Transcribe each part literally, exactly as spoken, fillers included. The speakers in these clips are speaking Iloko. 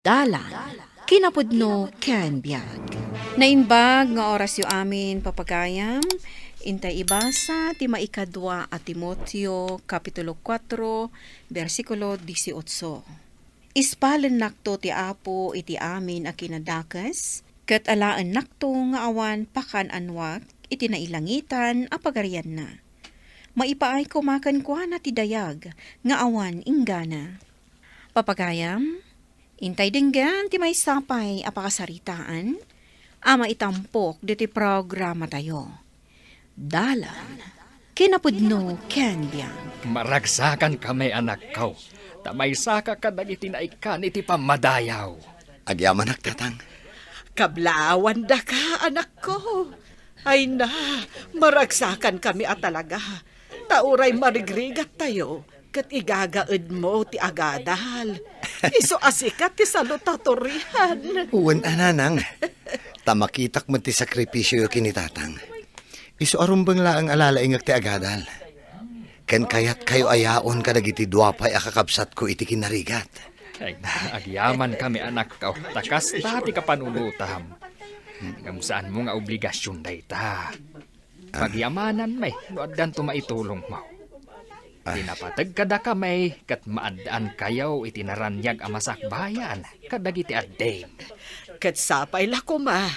Dalan, kinapudno ken biag. Naimbag nga orasyo amin, papagayam. Intay ibasa ti maikadua a Timoteo, Kapitulo kuatro, bersikulo dieciocho. Ispalennakto ti Apo iti amin a kinadakes, ket alaennakto nga awan pakan-anuak iti nailangitan a pagarianna. Maipaay koma kenkuana ti dayag nga awan inggana. Papagayam, intay denggen ti maysa pay a pakasaritaan a maitampok ditoy programatayo. Dalan, kinapudno ken biag. Maragsakankami, anakko, ta maysaka kadagiti naikkan iti pammadayaw. Agyamanak, Tatang. Kablaawan daka, anakko. Ay na, maragsakankami a talaga. Ta uray marigrigattayo, ket igagaedmo ti agadal. Isu a sika ti salutatorian. Wen a, Nanang. Ta makitak met ti sakripisioyo ken ni Tatang. Isu a rumbeng laeng a lalaingek ti agadal. Ken kayatkayo a yaon kadagiti dua pay a kakabsatko iti kinarigat. Ay, agyamankami, anakko, ta kasta ti kapanunotam. Ngem saanmo nga obligasion dayta. Ah. Pagyamananmi no addanto maitulongmo. Ah. Ti napateg kadakami ket maaddaankayo iti naraniag a masakbayan kadagiti addim. Ket sapay la koma,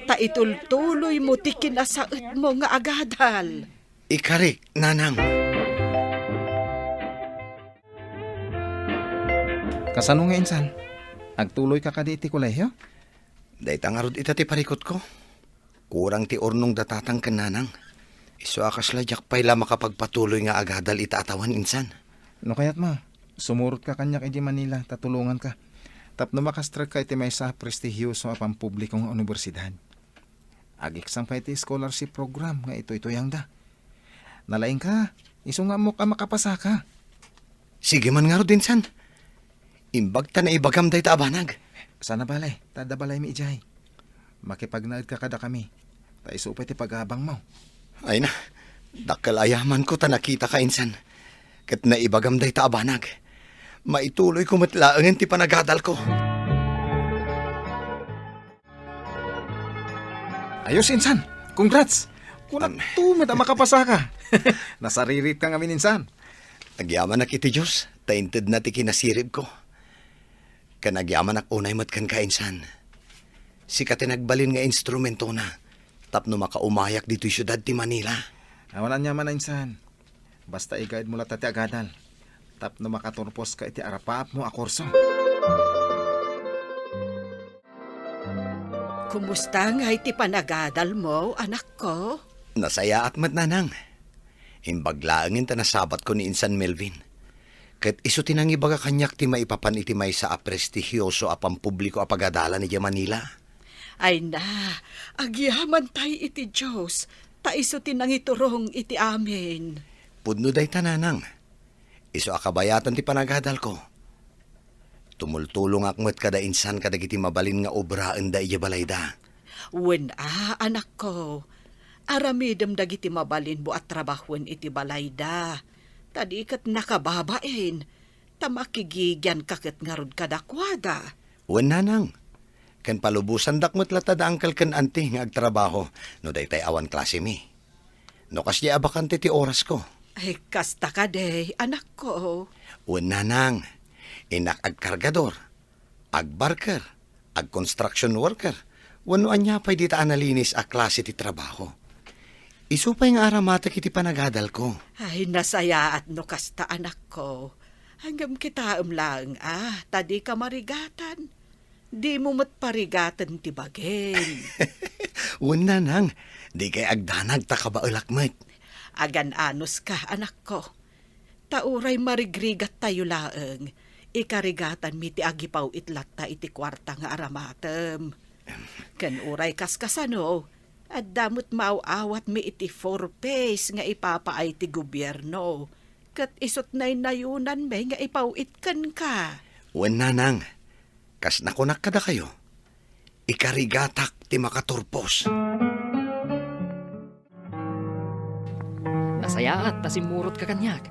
ta itultuloymo ti kinasaetmo nga agadal. Ikarik, Nanang. Kasano nga insan? Agtuloyka kadi iti kolehio? Dayta ngarud ita ti parikutko. Kurang ti urnong da Tatang ken Nanang. Isu a kasla diak pay la makapagpatuloy nga agadal ita a tawen, insan. No kayatmo, sumurotka kaniak idiay Manila ta tulonganka. Tapno makastrekka iti maysa a prestihioso a pampubliko nga universidad. Agiksam pay ti scholarship program nga ituytuyangda. Nalaingka, isu nga ammok a makapasaka. Sige man ngarud, insan. Imbag ta naibagam dayta a banag. Saan a bale, ta adda balaymi idiay. Makipagnaedka kadakami, ta isu pay ti pag-aabangmo. Ay na, dakkel a yamanko ta nakitaka, insan. Ket naibagam dayta a banag. Maituloyko met laengen ti panagadalko. Ayos, insan. Congrats. Kunakto met a makapasaka. Nasariritka ngamin, insan. Agyamanak iti Dios, ta intedna ti kinasiribko. Ken agyamanak unay met kenka, insan. Sika ti nagbalin nga instrumentona tapno makaumayak ditoy siudad ti Manila. Awan aniaman, insan. Basta igaedmo latta ti agadal tapno makaturposka iti arapaapmo a kurso. Kumusta ngay ti panagadalmo, anakko? Nasayaat met, Nanang. Imbag laengen ta nasabatko ni Insan Melvin. Ket isu ti nangibaga kaniak ti maipapan iti maysa a prestihioso a pampubliko a pagadalan idiay Manila. Ay na, agyaman tay iti Dios, ta isu ti nangiturong iti amin. Pudno dayta, Nanang. Isu a kabayatan ti panagadalko. Tumultulongak met kada insan kadagiti mabalin nga obraenda idiay balayda. Wen a, anakko, aramidem dagiti mabalinmo a trabahoen iti balayda, ta di ket nakababain, ta makigigianka ket ngarud kadakuada. Wen, Nanang, ken palubosandak met latta da uncle ken auntie nga agtrabaho no daytay awan klasemi. No kasdiay a bakante ti orasko. Ay, kasta kadi, anakko. Wen, Nanang, innak agkargador, agbarker, agconstruction worker, wenno ania pay dita a nalinis a klase ti trabaho. Isu pay nga aramatek iti panagadalko. Ay, nasayaat no kasta, anakko. Ngem kitaem laeng a, ta dika marigatan. Dimo met parigaten ti bagim. Wen, Nanang, dikay agdanag ta kabaelak met. Agan-anuska, anakko. Ta uray marigrigattayo laeng, ikarigatanmi ti agipaw-it latta iti kuarta nga aramatem. Ken uray kaskasano, adda met maaw-awatmi iti four Ps nga ipapaay ti gobierno, ket isut' naynayonanmi nga ipaw-it kenka. Wen, Nanang, kas nakunak kadakayo, ikarigatak ti makaturpos. Nasayaat ta simmurotka kaniak.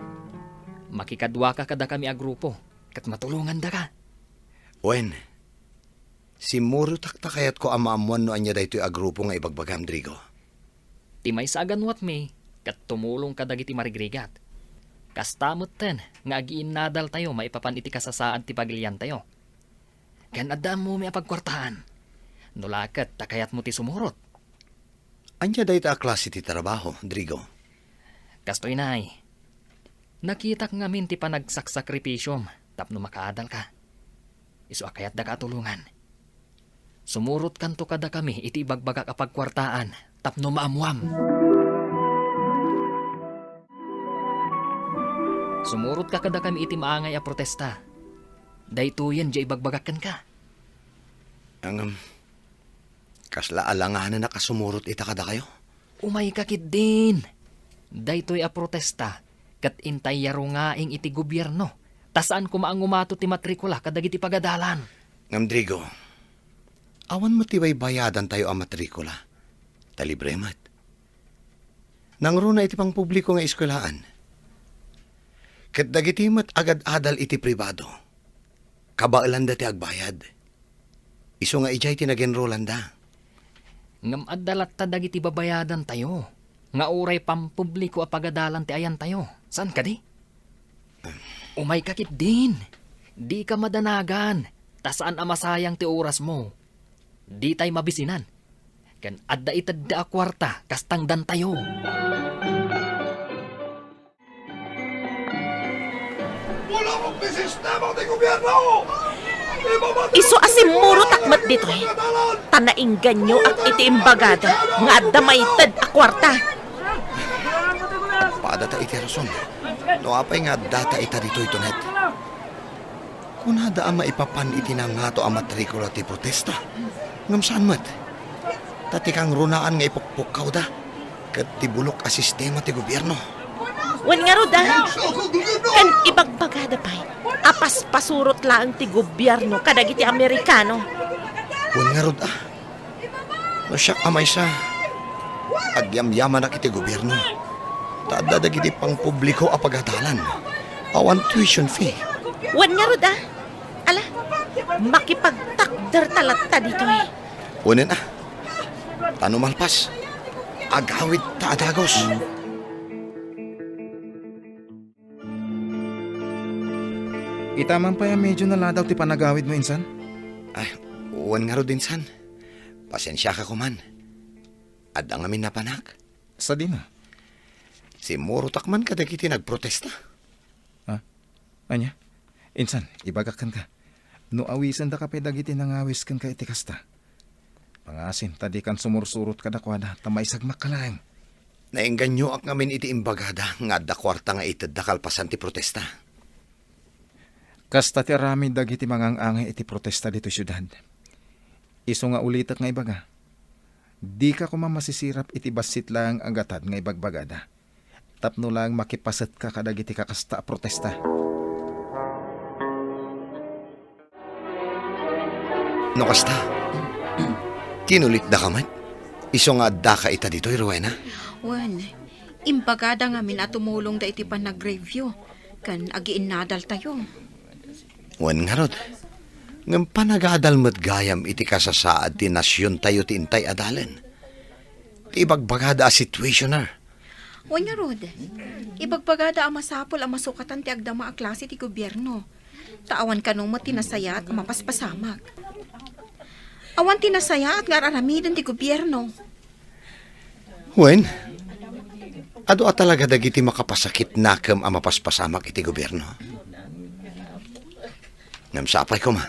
Makikaduaka kadakami a grupo, ket matulongandaka. Wen, Simmurotak ta kayatko a maammuan no ania daytoy a grupo nga ibagbagam, Drigo. Ti maysa a ganuatmi, ket tumulong kadagiti marigrigat. Kasta metten nga agiinnadaltayo maipapan iti kasasaad ti pagiliantayo. Ken adda ammomi a pagkuartaan. No la ket ta kayatmo ti sumurot. Ania dayta a klase ti trabaho, Drigo? Kastoy, Nay. Nakitak ngamin ti panagsaksakripisom tapno makaadalka. Isu a kayatdaka a tulongan. Sumurotkanto kadakami iti ibagbagak a pagkuartaan tapno maammuam. Sumurotka kadakami iti maangay a protesta. Daytoyen diay ibagbagak kenka. Ngem, kasla alanganenak a sumurot ita kadakayo? Umayka ketdin. Daytoy a protesta ket intay yarungaing iti gobierno, ta saan koma a ngumato ti matrikula kadagiti pagadalan. Ngem, Drigo, awan met ti baybayadantayo a matrikula, ta libre met. Nangruna iti pangpubliko nga eskuelaan. Ket dagiti met agad-adal iti pribado, kabaelanda ti agbayad. Isu nga idiay ti nagenrolanda. Ngem adda latta dagiti babayadantayo, nga uray pampubliko a pagadalan ti ayantayo. Saan kadi? Umayka ketdin. Dika madanagan, ta saan a masayang ti orasmo. Ditay mabisinan. Ken adda itedda a kuarta kas tangdantayo. Isu a simmurotak met ditoy, ta nainganyoak iti imbagada nga adda maited a kuarta. Padata iti rason. No apay nga addata ita ditoy, Tonet? Kunada a maipapan iti nangato a matrikula ti protesta. Ngem saan met. Ta ti kangrunaan nga ipukpukkawda ket ti bulok a sistema ti gobierno. Wen ngarud, a? Ken ibagbagada pay a paspasurot laeng ti gobierno kadagiti Amerikano. Wen ngarud, a? No siak a maysa, agyamyamanak iti gobierno, ta adda dagiti pangpubliko a pagadalan, awan tuition fee. Wen ngarud, a? Ala, makipagtakderta latta ditoy. Unen, a? Ta no malpas, agawidta a dagus. Ita man pay a medio naladaw ti panagawidmo, insan? Ay, wen ngarud, insan. Pasensiaka koman. Adda ngamin napanak. Sadino? Simmurotak man kadagiti nagprotesta. Ah, ania? Insan, ibagak kenka. No awisendaka pay dagiti nangawis kenka iti kasta, pangasim ta dikan sumursurot kadakuada ta maisagmakka laeng. Naengganyoak ngamin iti imbagada nga adda kuarta nga itedda kalpasan ti protesta. Kasta ti aramid dagiti mangang-angay iti protesta ditoy siudad. Isu nga ulitek nga ibaga, dika koma masisirap iti bassit laeng a gatad nga ibagbagada. Tapno laeng makipasetka kadagiti kakasta a protesta. No kasta, kinulitdaka met? Isu nga addaka ita ditoy, Rowena? Wen, imbagada ngamin a tumulongda iti panag-review, ken agiinnadaltayo. Wen ngarud, ngem panagadal met gayam iti kasasaad ti nasiontayo ti intay adalen. Ti ibagbagada a situationer. Wen ngarud, ibagbagada a masapul a masukatan ti agdama a klase ti gobierno, ta awan kano met ti nasayaat a mapaspasamak. Awan ti nasayaat nga ar-aramiden ti gobierno. Wen, adu a talaga dagiti makapasakit nakem a mapaspasamak iti gobierno. Ngem sapay koma,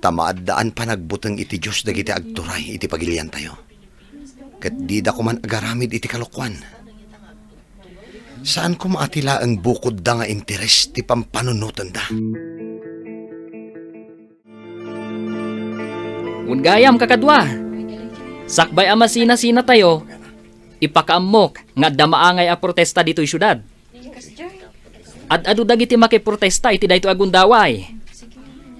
ta maaddaan panagbuteng iti Dios dagiti agturay iti pagiliantayo. Ket dida koman agaramid iti kalokuan. Saan koma a ti laeng bukodda nga interes ti pampanunotenda. Wen gayam, kakadua, sakbay a masinasinatayo, ipakaammok nga adda maangay a protesta ditoy siudad. Ad-adu dagiti makiprotesta iti daytoy a gundaway.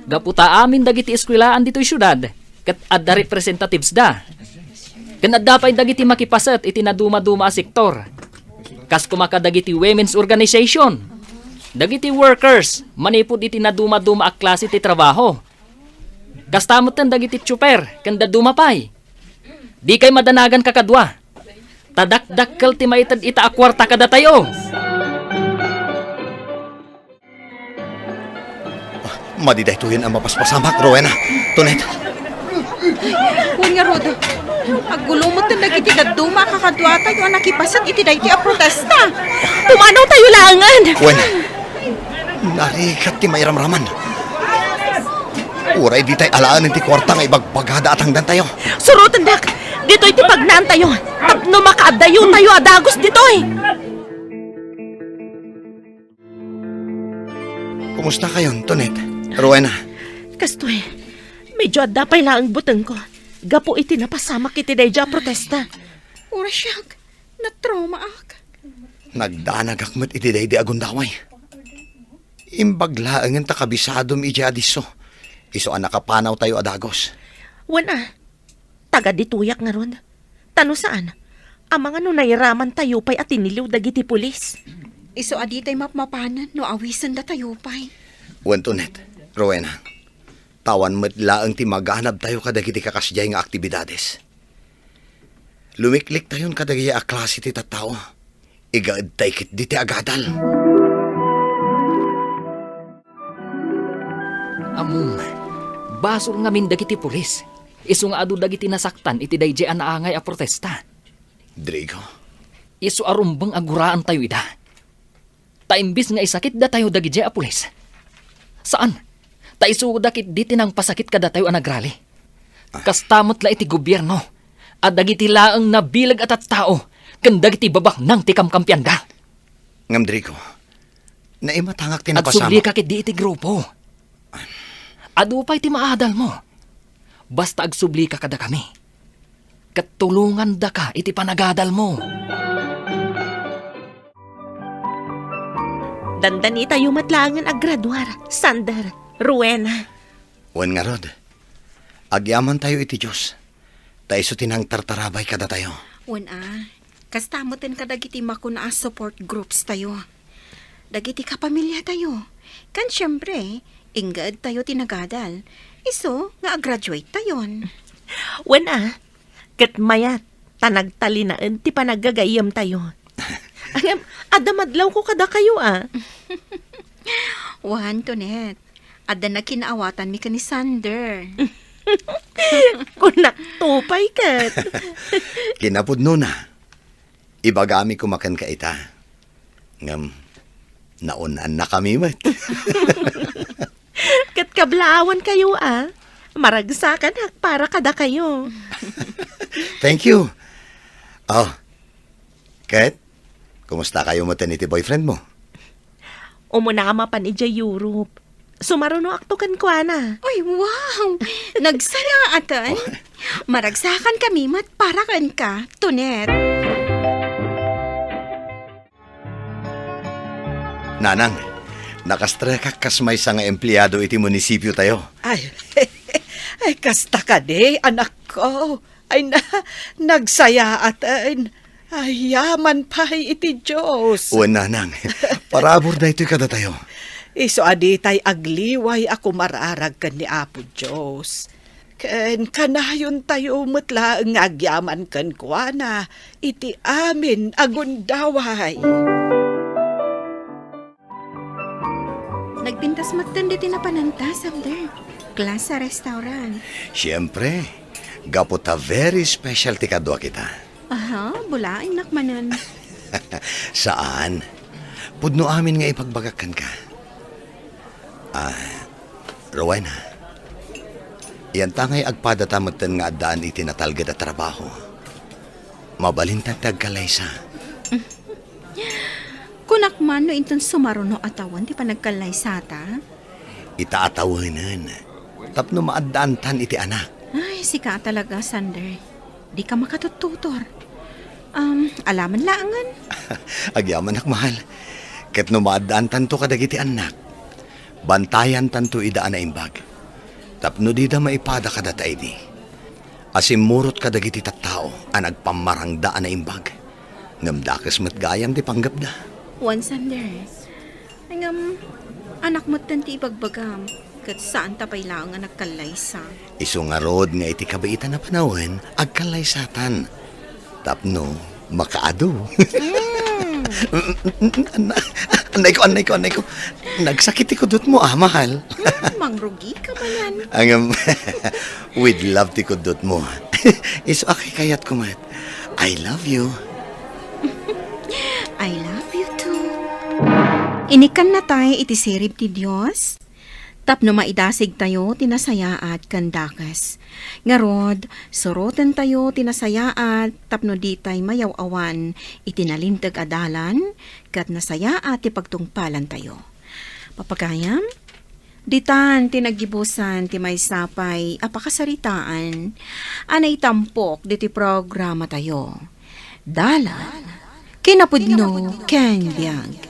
Gapu ta amin dagiti eskuelaan ditoy siudad ket adda representatives da. Ken adda pay dagiti makipaset iti nadumaduma a sektor, kas koma kadagiti women's organization, dagiti workers manipud iti nadumaduma a klase ti trabaho, Kasta metten dagiti tsuper ken dadduma pay. Dikay madanagan kakadua. Ta dakdakkel ti maited ita a kuarta kadatayo. Madi daytoyen a mapaspasamak, Rowena. Tonet. Wen ngarud, aggulo metten dagiti dadduma a kakaduatayo a nakipaset iti daytoy a protesta. Pumanawtayo laengen. Wen, narigat ti mairamraman. Uray ditay alaenen ti kuarta nga ibagbagada a tangdantayo. Surotendak. Ditoy ti pagnaantayo tapno makaaddayotayo a dagus ditoy. Kumusta kayon, Tonet? Rowena? Kastoy, medyo adda pay laeng butengko gapu iti napasamak iti daydiay a protesta. Uray siak, natraumaak. Nagdanagak met iti daydi a gundaway. Imbag laengen ta kabisadom idiay a disso. Isu a nakapanawtayo a dagus. Wen a, taga ditoyak ngarud. Ta no saan, amangan no nairamantayo pay a tiniliw dagiti pulis. Isu a ditay mapmapanen no awisendatayo pay. Wen Tonet, Rowena, ta awan met laeng ti maganabtayo kadagiti kakasdiay nga aktibidades. Lumikliktayon kadagidiay a klase ti tattao. Igaedtay ketdi ti agadal. Ammom, basol ngamin dagiti pulis. Isu nga adu dagiti nasaktan iti daydiay a naangay a protesta. Drigo. Isu a rumbeng a guraentayo ida. Ta imbes nga isakitdatayo dagidiay a pulis, saan, ta isuda ketdi ti nangpasakit kadatayo a nagrali. Ah. Kasta met la iti gobierno a dagiti laeng nabileg a tattao ken dagiti babaknang ti kamkampianda. Ngem, Drigo, naimatangak ti napasamak. Agsublika ketdi iti grupo. Adu pay ti maadalmo. Basta agsublika kadakami, ket tulongandaka iti panagadalmo. Dandanitayo met laengen a graduar, Sander, Rowena. Wen ngarud, agyamantayo iti Dios, ta isu ti nangtartarabay kadatayo. Wen a, kasta metten kadagiti makuna a support groups tayo. Dagiti kapamiliatayo. Ken siempre, inggaedtayo ti nagadal. Isu nga a-graduate tayon. Wen a, ket mayat ta nagtalinaed ti panaggagayyemtayo. Ngem, adda madlawko kadakayo a. Wen, Tonet, adda nakinaawatanmi ken ni Sander. Kunakto pay ket. Kinapudnona, ibagami koma kenka ita. Ngem, naun-annakami met. Ket kablaawankayo a. Maragsakan a para kadakayo. Thank you. Oh, ket, kumusta kayo metten iti boyfriend mo? Umuna a mapan idiay Europe. Sumarunoakto kenkuana. Ay, wow! Nagsayaaten. Oh. Maragsakankami met para kenka, Tonet. Nanang, nakastrekak kas maysa nga empleado iti munisipiotayo. Ay, ay, kasta kadi, anakko. Ay na, nagsayaaten. Ay, yaman pay iti Dios. Wen, Nanang, parabur daytoy kadatayo. Isu a ditay agliway a kumararag ken ni Apo Dios. Ken kanayontayo met laeng nga agyaman kenkuana iti amin a gundaway. Nagpintas metten ditoy napananta, Sander. Class a restaurant. Siempre, gapu ta very special ti kaduak ita. Aha, bulaennak manen. Saan. Pudno amin nga ipagbagak kenka. Ah, Rowena, yanta ngay agpadata metten nga addaan iti natalged a trabaho. Mabalintan ti agkallaysa. Kunak man no inton sumaruno a tawen ti panagkallaysata? Ita a tawenen, tapno maaddaantan iti anak. Ay, sika a talaga, Sander. Dika makatuttutor. Um, alaman laengen. Agyamanak, mahal. Ket no maaddaantanto kadagiti annak, bantayantanto ida a naimbag. Tapno dida maipada kadata idi. A simmurot kadagiti tattao a nagpammarangda a naimbag. Ngem dakes met gayam ti panggepda. Wen, Sander. Ngem, anak metten ti ibagbagam. Ket saanta pay laeng a nagkallaysa. Isu ngarud nga iti kabiitan a panawen, agkallaysatan. Tapno makaadu. Anna-, annay ko, annay ko, annay ko. Nagsakit ti kudot mo, ah, mahal. Hmm, mangrugi ka manen. Ngem, with love ti kudot mo. Isu a kaykayat ko met. I love you. I love you too. Inikannatay iti sirib ti Dios, tapno maidasigtayo ti nasayaat ken dakes. Ngarud, surotentayo ti nasayaat tapno ditay mayaw-awan iti nalinteg a dalan ket nasayaat ti pagtungpalantayo. Papagayam, ditan ti naggibusan ti maysa pay a pakasaritaan a naitampok ditoy programatayo. Dalan, kinapudno, ken biag.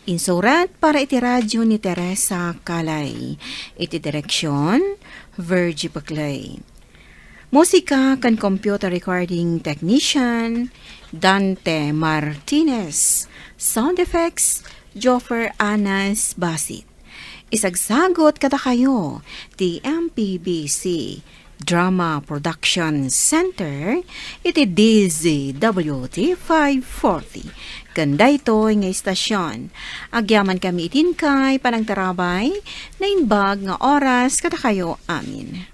Insurat para iti radyo ni Teresa Calay. Iti direksyon, Virgie Paclay. Musika ken computer recording technician, Dante Martinez. Sound effects, Joffer Anas Basit. Isagsagut kadakayo ti M P B C Drama Production Center iti D Z W T five forty. Ken daytoy nga istasyon, agyaman kami iti inkay panangtarabay, naimbag nga oras kadakayo amin.